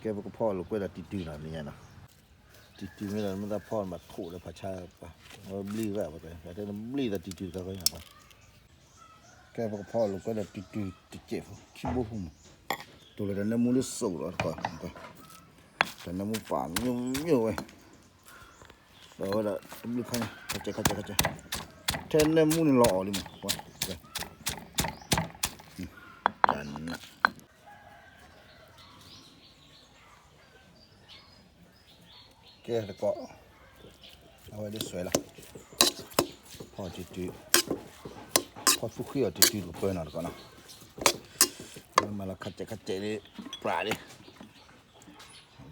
ကဲ ပကဖီၣ်လိာ်ကွဲဒီးတံၤတုၤနီၤ နံၤညါနီၤ, တံၤတုၤမ့ၢ်ဒီး မ့ၢ်သးဖီၣ်ဘၣ်ထိးဒီးဖးဆါပှၤ, ဘျံၣ်ရၣ်ပှၤ, တဲနဘျံၣ်သးတံၤတုၤတခါကညီပှၤ, ကဲ ပကဖီၣ်လိာ်ကွဲဒီးတံၤတုၤတစဲးဖိ ခံဘိဖိမး, တိၢ်လၢတၢ်နၢမူလၢစိးလီၤတကီး, တၢ်နၢမူပာ်မ့ၢ်မ့ၢ်ဝဲ ဒီးဝဲဒၣ်တဘျုးခါန့ၣ် ခါကဲခါကဲခါကဲ, ထဲနၢမူန့ၣ်လီၤအီၤလံမး, တၢ်နး, ကဲတကီး, အဝဲဒ်စွဲလီၤ, ဖီၣ်တံၤတုၤ, ဖီၣ်သူဃံအီၤတံၤတုၤတကပၢနီၤတကီးနီၤ, မၤလီၤခါကဲခါကဲလံ, ပြးလံ,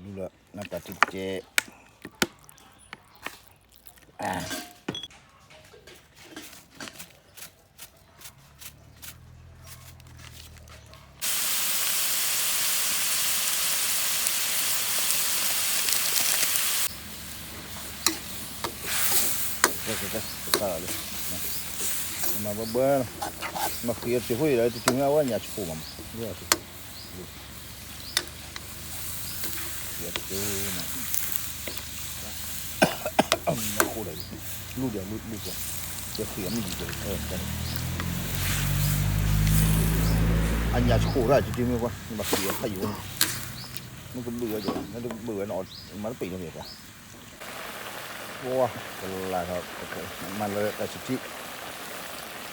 လူလီၤနတၢ်တံၤကဲ မၤဘၢဘၢ, မၤဃံးအီၤတစဲးဖိအံၤဒီး တတုၤမ့ၢ်အဝဲညၣ်ဆှိၣ်မးမး, မၤဃံးအီၤတစဲးဖိ, လူဒၣ်လူလူက, ယဃံးအီၤမ့ၢ်ယံၤက, အညၣ်ဆှိၣ်ရၣ်တတုၤမ့ၢ်ကွၢ် ဘၣ်ဃံးအီၤဖးယံၤဝဲ, မ့ၢ်ကဘုးဝဲ, မ့ၢ်တဘုးဝဲ မၤတပ့ၤန့ၣ်ပှၤ ပှၤကလၤထီၣ်, မၤလၢတၢ်ဆံးထံး,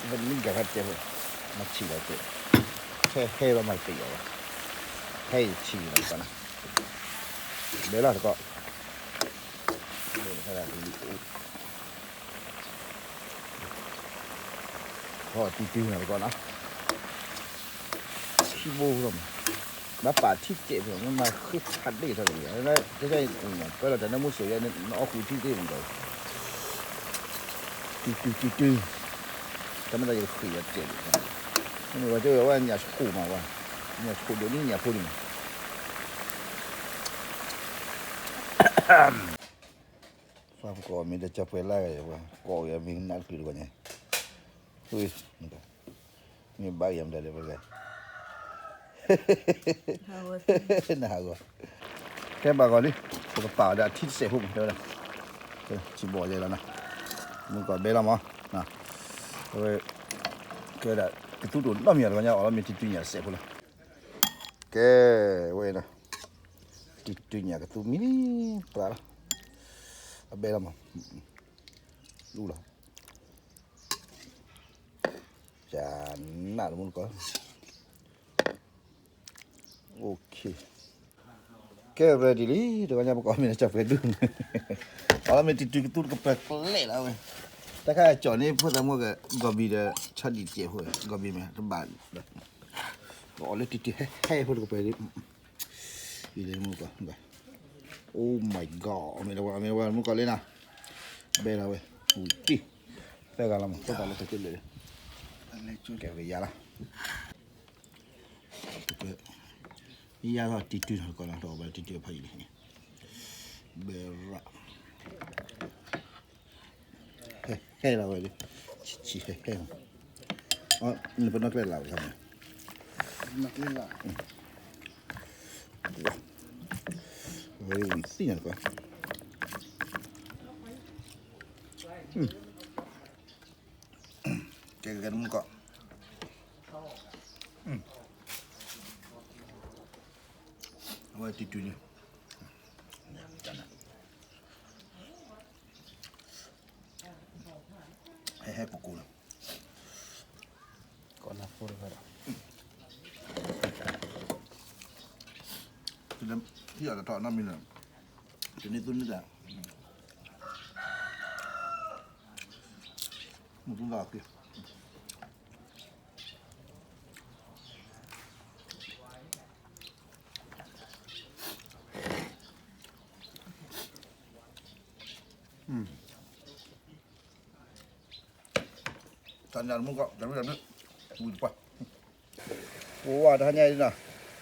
မ့ၢ်ဂၤခါတဲဖိ, မၤဆံးလီၤတဲ, ဟဲဟဲဘၣ်မၤတပ့ၤအီၤ, ဟဲယဆံးလီၤကီးနၤ, ဘဲလီၤတကီး, ဟီၣ်တံၤတုၤနၤတကီးနၤ, ထံဘိလီၤမး, ဘၣ်ပာ်ထံကဲးဖိ မ့ၢ်မၤဃ့ဖးဒ့ၣ်ထီၣ်လံ, ကဲ ကွဲလီၤတၢ်နၢမူစိးယဲ နအီၣ်ဃုာ်ထံသ့ၣ်မးဒီး, တံၤတုၤတံၤတုၤ, တၢ်မ့ၢ်တၢ်ယဃံးအီၤတစဲးလံ, မ့ၢ်ဝဲတဲဝဲညၣ်ဆှိၣ်မးဝဲ, ညၣ်ဆှိၣ်ဒိးန့ၢ်ညၣ်ဖိဒံးမး ဖးပကိးမ့ၢ်တကပှဲၤလၢဂၤယဲၢ်ပှၤ ကိးဂၤမ့ၢ်နးတချုးတဂီၢ်ညါ, မ့ၢ်ဘၣ်ယဲၢ်မတၤလဲၣ်ပဂၤ, နဟးဂီၤ, ကဲဘၣ်ဂီၤလံ, ပကပာ်အီၤဒီးအထံတစဲးဖိမး တဲဝဲဒၣ်, ဆံးဘီၣ်ယဲၢ်လီၤနီၤ, မုၢ်ကီၢ်ဘဲလီၤမး, အဝဲ, ကဲဒၣ် ကသူတအိၣ်နီတမံၤတဂီၢ်ညါ အီၣ်လီၤမ့ၢ်တံၤတုၤညၣ်တစဲးဖိလီၤ, ကဲ, ဝဲ, တံၤတုၤညၣ်ကသူမံၤလံ, ပှၤလီၤ, အဘဲလီၤမး, လူလီၤ, ယနးလၢမုၢ်ကီၢ်, OK, ကဲ ready လံ, တဂီၢ်ညါပကအီၣ်မ့ၤလၢကၠီၣ်ပှဲၤဒူၣ်, အီၣ်လီၤမ့ၢ်တံၤတုၤကသူတကပၤကျဲလီၤဝဲ, တၢ်ခါကၠီၣ်န့ၣ် ဖိသၣ်မုၣ်က ဂီၤဘံၣ်ဒီး ဆီဒံၣ်တစဲးဖိ, ဂီၤဘံၣ်မ့ၢ်တဘၣ်, ကအီၣ်လၢတံၤတုၤဟဲဟဲဖိတကပၤဒံး အံၤလၢမုၢ်ကီၢ်, Oh my god, အီၣ်မ့ၤလၢဝဲ အီၣ်မ့ၤလၢဝဲ မုၢ်ကီၢ်လံနီၤ, ဘဲလီၤဝဲ, ဝံၤတံၢ်, သၢဂၤလီၤမး သၢဂၤလၢတက့ၢ်လၢာ်, ကဲဝဲယါလီၤ, ယါလီၤတံၤတုၤနီၤကီၢ်လီၤ တအီၣ်ဘၣ်တံၤတုၤအဖးယံၤလံ, ဘဲရၣ် ဟဲဟဲလီၤဝဲဒၣ်, ဆံးဆံးဟဲဟဲလီၤ, အီၣ်နပနီၣ်ကျဲလၢဝဲခါန့ၣ်, ဝဲဝံၤသ့ၣ်ညါတကီး, ကဲကဲတမုၢ်ကီၢ်, အဝဲတံၤတုၤန့ၣ်, ဟဲဟဲကိၢ်ကိၢ်လီၤ, ကီၢ်နၢ်ဖိတဖၣ်ဒီး, ထံၣ်အီၤတထီၣ်နီတမံၤလီၤ, တန့ၢ်သူၣ်န့ၢ်သး, မုၢ်သူၣ်သးက့ၤ တၢ်ညၣ်တမုၢ်ကီၢ် တၢ်ရ့တၢ်ဘျုး ဝံၤတပှၢ် ပဝဲတဟါညါအံၤနီၤ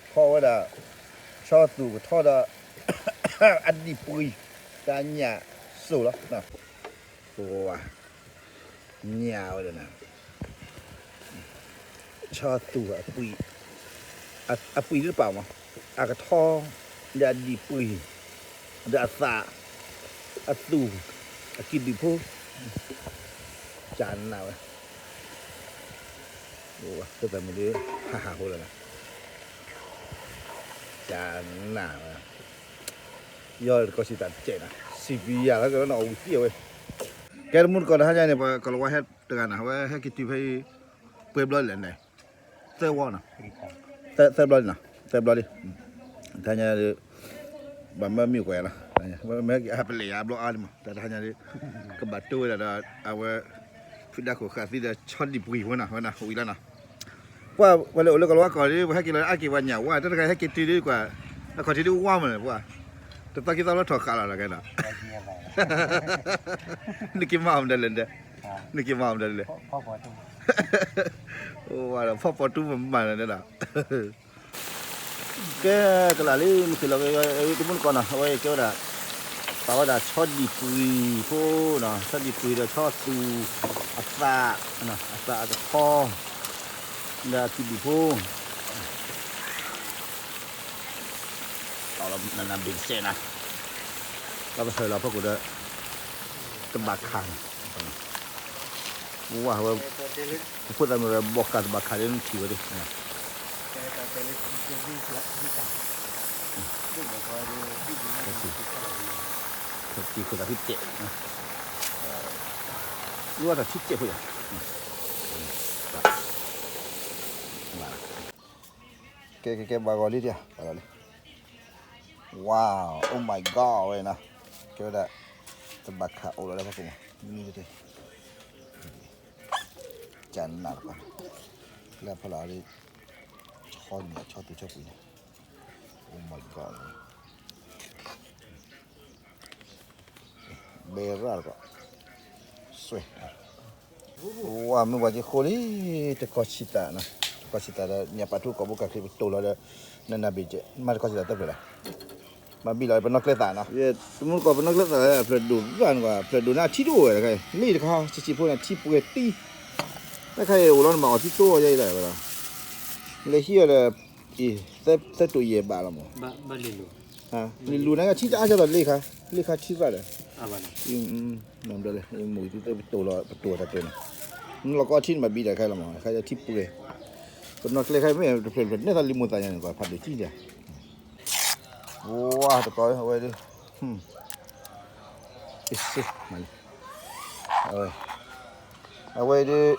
ထီၣ်ဝဲဒၣ် ဆီသူၣ်ကထီဒီး အဒံၣ်ပှံၤ တၢ်ညၣ်စိၣ်လီၤ ပဝဲ ညၣ်ဝဲဒၣ်န့ၣ် ဆီသူၣ်အပှံၤ အပှံၤတပာ်မး အကထီ ဒီးအဒံၣ်ပှံၤ, ဒီးအသး, အသူၣ်, အကံၢ်ဒုၣ်ဖိ, ကနၣ်ဝဲ, ဖိသၣ်မုၣ်ဒုး ဟးဟးဖိလီၤနီၤ, ကနၣ်ဝဲ, ယီၢ်တကီၢ်စံးတၢ်တကဲးနီၤ, စံးပယၤလီၤကနီၤ အဝံၤသံအဝဲ, ကဲတမူတကိးတဟါညါန့ၣ် ပှၤကီၤလၤဝါဟဲတဂၤနီၤ အဝဲဟဲက့ၤတုၤဖဲအံၤ, ပှဲၤဘျီလဲၣ်န့ၣ် သၢဝီနီၤ, သၢဘျီလံနီၤ, သၢဘျီလံ, တဟါညါဒီး ဘၣ်မၢမံၤကွဲးလီၤ, မ့ၢ်ဟဲက့ၤအဟးပလဲၤယၤဘျီအါလံမး တၢ်တဟါညါဒီး ကဘၣ်တိၢ်ဝဲဒၣ်ဒီး အဝဲ ဖုဒါခိၣ်ဃာ်သံဒီးဆီဒံၣ်ပှံၤဖိနီၤ ဝဲဒၣ်ဝံၤလီၤနီၤ, ပှၤဝဲလၢအိၣ်လၢကီၤလၤဝါကီၢ်ဒီး ပှၤဟဲက့ၤလီၤအါက့ၤပှၤညၣ်ဝါ တၢ်တခါဟဲက့ၤတုၤဒီးကွၢ် အခီၣ်ထံးဒုးဝါမးန့ၣ် ပှၤ တသီခံသီလီၤထီၣ်ဃာ်လီၤတကဲနီၤ, နက့ၤမၤအီၤမတၤလဲၣ်, နက့ၤမၤအီၤမတၤလဲၣ်, အိၣ်ဝဲဒီးဖီၣ်ပီၤတူမးမးန့ၣ်ဒီး ကဲ ကလးလံ မုၢ်ဆ့ၣ်လီၤက့ၤ တမူတကိးနီၤ အဝဲကဲဝဲဒၣ် ပာ်ဝဲဒၣ်ဆီဒံၣ်ပှံၤဖိနီၤ ဆီဒံၣ်ပှံၤဒီးဆီသူၣ် အသး အသးအကထီ ဒီးအကံၢ်ဒုၣ်ဖိ နနၢ်ဘ့ၣ်စဲးနီၤ ဘၣ်ပဆၢလီၤဖီခိၣ်ဒီး တဘၣ်ခးနီၤ ဝါဝဲ ဖိသၣ်မုၣ်ဒီးဘီၣ်ကးတဘၣ်ခးဒီးနထံၣ်ဝဲဒၣ် ဖဲတံၢ်ခိၣ်သးခုတဲာ် ယွၤတၢ်ထံတဲာ်ဖိယၤ ကဲကဲကဲ ဘၣ်ဂီၤလံဒၣ် ဘၣ်ဂီၤလံ wow oh my god ဝဲနီၤ ကဲဝဲဒၣ် တဘၣ်ခးအိၣ်လီၤလၢဖီခိၣ်မး မံတတဲ ကနၣ်တပၤ လၢဖီလာ်လံ ဆီညၣ်ဆီသူၣ်ဆီပှံၤန့ၣ် oh my god ဘဲရၣ်တပၤ စွဲ ဝါ မ့ၢ်ပှၤက့ၤဃိလံ တကီၢ်ဆံးသးနီၤ တကီၢ်ဆံးသးဒီး ညၣ်ပာ်ထူကိာ်ဘိကၤချံပတိၢ်လီၤဒီး နနၢ်ဘ့ၣ်ကဲ မၤတကီၢ်ဆံးသးတဖျၢၣ်လီၤ မၤဘံၣ်လီၤ ပနီၣ်ကျဲသးနီၤ တမူတကိးပနီၣ်ကျဲသး ဖျၢၣ်ဒိၣ်ဂၣ်န့ၣ်ကွၢ် ဖျၢၣ်ဒိၣ်န့ၣ်အထံတအိၣ်ဝဲတခါ လ့ၣ်တခါ ဆံးဆံးဖိန့ၣ် ထံပှဲၤတံ တခါအံၤအိၣ်လီၤန့ၣ် မၤအီၤထံတိၢ်ယဲအံၤလီၤဝဲလီၤ လဲၤဟံးအီၤဒီး အံၤ သၢတိၢ်ယဲၢ်ဘးလီၤမး လံၤလူၤန့ၣ် ထံတအါကသိးလ့ၣ်ခါ လ့ၣ်ခါထံရၣ်ဒီး နမ့ၢ်ဒ်လၢ မ့ၢ်ပတိၢ်လီၤ ပတိၢ်တၢ်တဲန့ၣ် နလီၤကီထံန့ၣ်မၤဘံၣ်ဒီးခါလီၤမး ခါထံပှဲၤ ပနီၣ်ကျဲခါမ့ၢ်တဖျၢၣ်တဖျၢၣ် နဲၣ်သးလံၤမိၢ်သးညါန့ၣ် ကွၢ်ဖးဒိၣ်ကံဒၣ် ဝါ တကီၢ်အဝဲဒၣ် အဝဲ အဝဲဒၣ်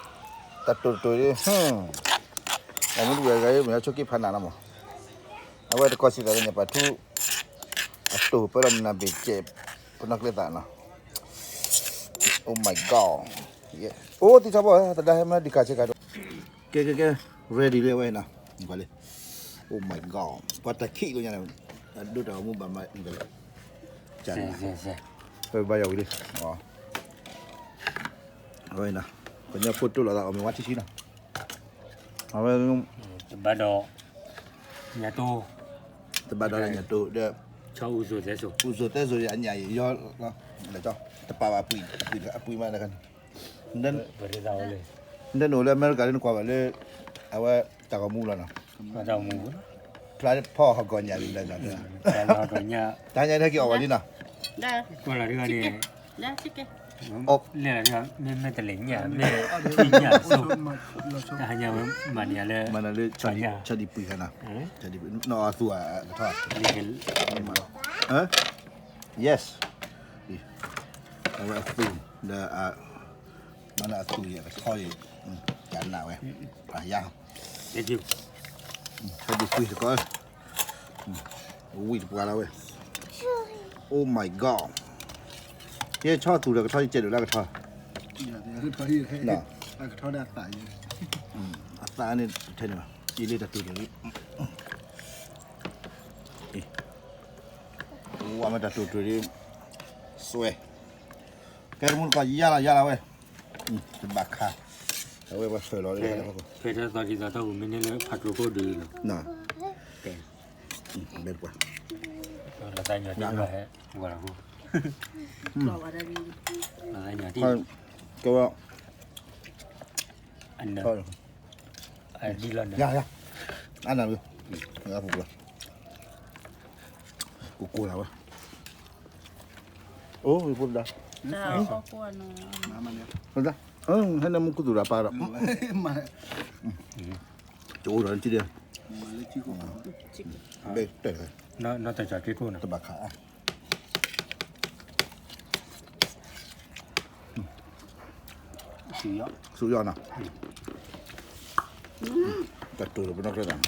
တၢ်တိၢ်တတိၢ်ဒၣ် အမ့ၢ်တဝံၤအဂၤမ့ၢ်ဆိက့ၤဖးနးလီၤမး အဝဲတကီၢ်ဆံးသးလၢညၣ်ပာ်ထူ အတိၢ်ပၢလီၤနနၢ်ဘ့ၣ်ကဲ ပနီၣ်ကျဲသးနီၤ oh my god အိၣ်သံထီဘိ သဒါဟဲမၤဒုးခးဆဲးခးဒိၣ် ကဲကဲကဲ ready လံအဝဲနီၤ ကွၢ်လံ oh my god ပှၤတၢ်ခံးလီၤညါန့ၣ် အဒိတၢ်ဂီၤမူဘၣ်မၤ ကဲ ပဘါယွၤဝံၤလံ အဝဲနီၤ ကညီဖိတိၢ်လိာ်သးအီၣ်မ့ၤဝါထံဆှံနီၤ အဝဲ တဘၣ်ဒီး ညၣ်တိၢ် တဘၣ်ဒီးညၣ်တိၢ်ဒီး ဆီအူစိၤသဲစိၤ အူစိၤသဲစိၤအညၣ်အံၤ ယီၤ တပာ်ဘၣ်အပှံာ် အပှံာ်မး နဒဲနိၣ်လၢအမဲရကၤလၢနကွၢ်ဘၣ်လၢ အဝဲတၢ်ဂီၤမူလီၤနီၤ ဖျါဖီၣ်ဟီၣ်ကီၢ်ညၣ်လံ တၢ်ညၣ်တဟဲက့ၤအီၣ်ဝဲလံနီၤ လဲၤလီၤဒ်မ့ၢ်တလဲၤညၣ် မ့ၢ်ညၣ်ဆိ တဟါညါဝဲမၤန့ၢ်လၢ မၤန့ၢ်လၢ ဆီဒံၣ်ပှံၤခါနီၤ ဆီဒံၣ်ပှံၤ နီၢ်အသူအကထီၣ် yes အဝဲအသူဒီး မၤန့ၢ်အသူအံၤအကထီၣ်အံၤ ကနၣ်ဝဲ ယါ ဆီဒံၣ်ပှံၤတကီၢ် ဝံၣ်တပှၤလီၤဝဲ oh my god ကဲဆီသူၣ်ဒီးကထီၣ်ယကဲဒိၣ်လၢအကထီၣ် အသးန့ၣ်ထဲန့ၣ်ဘၣ် ယလ့တၢ်တိၢ်တၢ်လံ ဝါမ့ၢ်တၢ်တိၢ်တၢ်လံ စွဲ ကဲတမူတကိးယါလီၤယါလီၤဝဲ တဘၣ်ခါ အဝဲပှၤဆၢလီၤလံ ဖဲတသီခံသီထီၣ်ပူၤမ့ၢ်န့ၢ်လၢဖးကျိၤခိၣ်ဒုးလီၤ ဘဲတပှၤ လီၤသးညီတံၢ်လီၤဟဲ ဝဲလီၤဟိ လီၤသးညီတံၢ် ကဲဝဲ အနၢ အဒံလီၤနၢ ယါယါ အနၢ်လံ ပူၤပူၤ ကိၢ်ကိၢ်လၢဝဲ, အိၣ် ယဖိသဒါ, ဟဲနမူခိၣ်သူၣ်ရၣ်ပၢ်ဒီး, ကအိၣ်ဒီးနထံၣ်ဒီး, ဘဲတဲ, တဘၣ်ခး, ဆူယီၣ်နီၤ, တၢ်တိၢ်လၢပနီၢ်ကျဲတၢ်,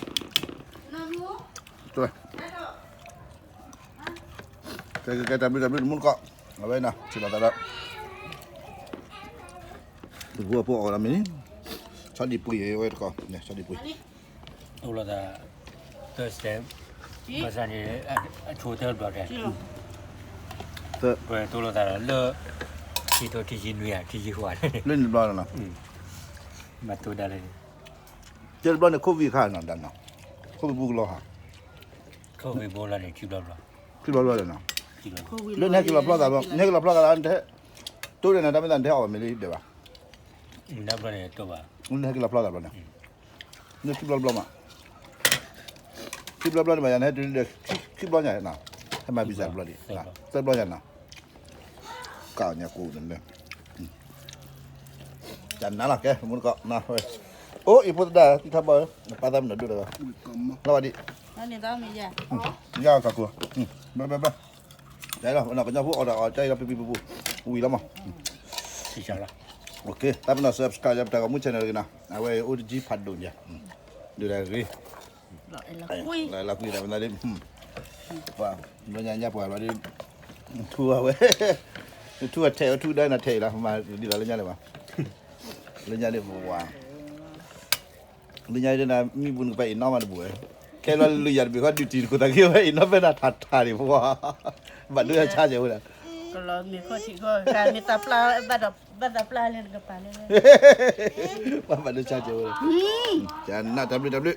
ကဲ ကဲ ကဲ တၢ်ဘျုး တၢ်ဘျုး တမူတကိး, အဝဲနီၤ ထံၣ်လိာ်သးဒီး ပဖိအဖိအီၣ်ဒီးမ့ၢ်, ဆီဒံၣ်ပှံၤဝဲတကိး, ဆီဒံၣ်ပှံၤ, အိၣ်လိာ်သး Thursday, ဘၣ်ဆၣ်န့ၣ် အဆိတဘျီတဲ, ပတိၢ်လိာ်သးဒီးလၢ ထံထိထံဆံနွံဧါ ထံဆံဃိးဧါ, လၢန့ၣ်တဘျီနီၤ, မၤတိၢ်ဒၣ်လဲာ်, တဲတဘျီန့ၣ် COVID ခါနီၤ, COVID ပူကလီၤဟါ, COVID ပူလီၤန့ၣ် ခံဘျီဘျီ, ခံဘျီဘျီနီၤ, လၢနဟဲက့ၤလီၤဖျီသးဘျီ နဟဲက့ၤလီၤဖျီသးလၢနတဟဲ, တိၢ်ဒၣ်န့ၣ် တၢ်မ့ၢ်သးနတဟဲအီၣ်ဝဲမ့ၢ်လၢဒဲးဘၣ်, နဟဲက့ၤလီၤဖျီသးဘျီန့ၣ်, လၢခံဘျီတဘျီမး, ခံဘျီဘျီန့ၣ်မး ယၤနဟဲတုၤလၢ ခံဘျီညါနီၤ, ဟဲမၤ visa တဘျီဒံး, သၢဘျီညါနီၤ, ကညါကိးန့ၣ်, ကနၤလီၤကဲ မူတကိး, အိၣ် ယဖိသဒါ သံထီဘီ ပၢ်သးမုၣ်နီၢ်ဒိၣ်တဂၤ, လီၤဘၣ်ဒံး, ယကကိး, ဘၣ်ဘၣ်ဘၣ်, ကညီဖိအီၣ်တၢ်အီၣ်ကါအံၤလီၤ ပံပံပူပူ, ဝံၤလီၤမး, တၢ်ပနီၣ် subscribe ယပတၢ်ဂီၤမူ channel တဂ့ၤနီၤ, အဝဲအိၣ်တကံဖးဒိၣ်ညါ, ဒုးတၢ်ဂ့ၤ, လီၤကွံတၢ်မနုၤဒ်, ပှၤ ဘျီညါညါပှၤဘျီဒ်, ထူအဝဲ, ထူအထဲးဝဲ ထူဒၣ်နၤထဲးအံၤ လီၤ မၤဒ်သိးလၢညါန့ၣ်ဘၣ်, လၢညါန့ၣ်ပဝါ, လၢညါဒ်နၤ မံပူၤနကပၤအံၤနီၣ်မးတဘူးဝဲ, ခဲလီၤလၢယၤတဘ့ၣ်ဃီ duty တခိၣ်သးက့ဝဲအံၤနီၣ် ဖဲနၤထးထးန့ၣ်ပဝါ, ဘၣ်ဒိဆါကဲဝဲဒၣ်, မ့ၢ်တၢ်ပျၢ်ဘၣ်ဒီး ဘၣ်တၢ်ပျၢ်လၢနကပၤလၢ, ပှၤဘၣ်ဒိဆါကဲဝဲဒၣ်, ကနၣ်တၢ်ဘျုးတၢ်ဘျုး